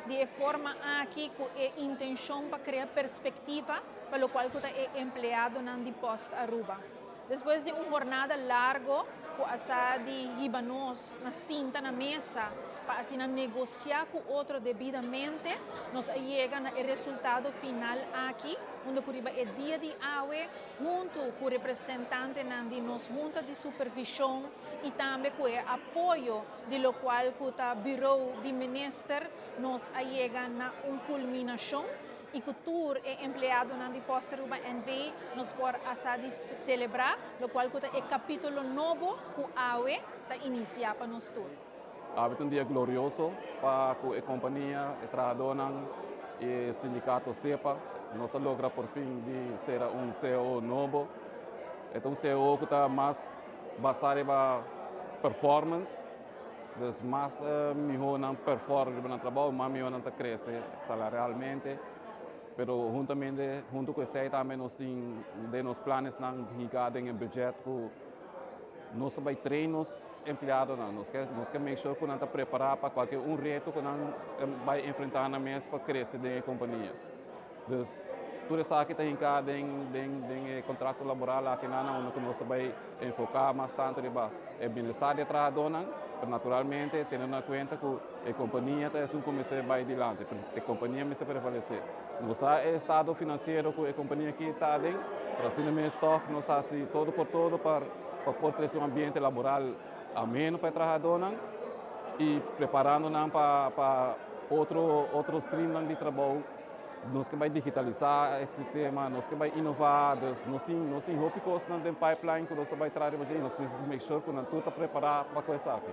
Di e forma aki ku e intenshon pa krea perspektiva pa lokual ku ta e empleadonan di Post Aruba. Despues di un jornada largo ku a sa di hiba nos na sinta na mesa pa asina negosiá ku otro debidamente, nos a yega na e resultado final aki, unda ku riba e dia di awe, huntu ku representantenan di nos Hunta di Supervishon i tambe ku e apoyo di lokual ku ta Bureau di Minister, nos a yega na un kulminashon i ku tur e empleadonan di Post Aruba NV nos por a sa di selebrá lokual ku ta e kapítulo nobo ku awe ta inisiá pa nos tur. Awe ta un dia glorioso pa ku e kompania, e trahadónan i e sindikato SEPA. Nos a logra por fin di sera un cao nobo. E ta un cao ku ta mas basá riba performance. Dus mas mihó nan perform riba nan trabou, mas mihó nan ta krese salarialmente. Pero huntamente, huntu ku esei tambe nos tin den nos planesnan hinká den e budget ku nos ta bai train nos empleadonan. Nos ke nos ke make sure ku nan ta prepará pa kualke un reto ku nan bai enfrentá nan mes pa krese den e kompania. Dus tur esaki ta hinká den den den e kontrato laboral aki nan unda ku nos ta bai enfoká mas tantu riba e bienestar di e trahadónan, pero naturalmente teniendo na kuenta ku e kompania ta esun ku mester bai dilanti, e kompania mester prevalesé. Nos sa e estado finansiero ku e kompania aki ta aden, pero asina mes tòg nos ta hasi todo por todo pa pa por trese un ambiente laboral ameno pa e trahadónan i preparando nan pa pa otro otro streamnan di trabou. Nos ke bai digitalisá e sistema, nos ke bai inová, dus nos tin nos tin hopi kosnan den pipeline ku nos ta bai traha riba dje i nos mester make sure ku nan tur ta prepará pa ku esaki.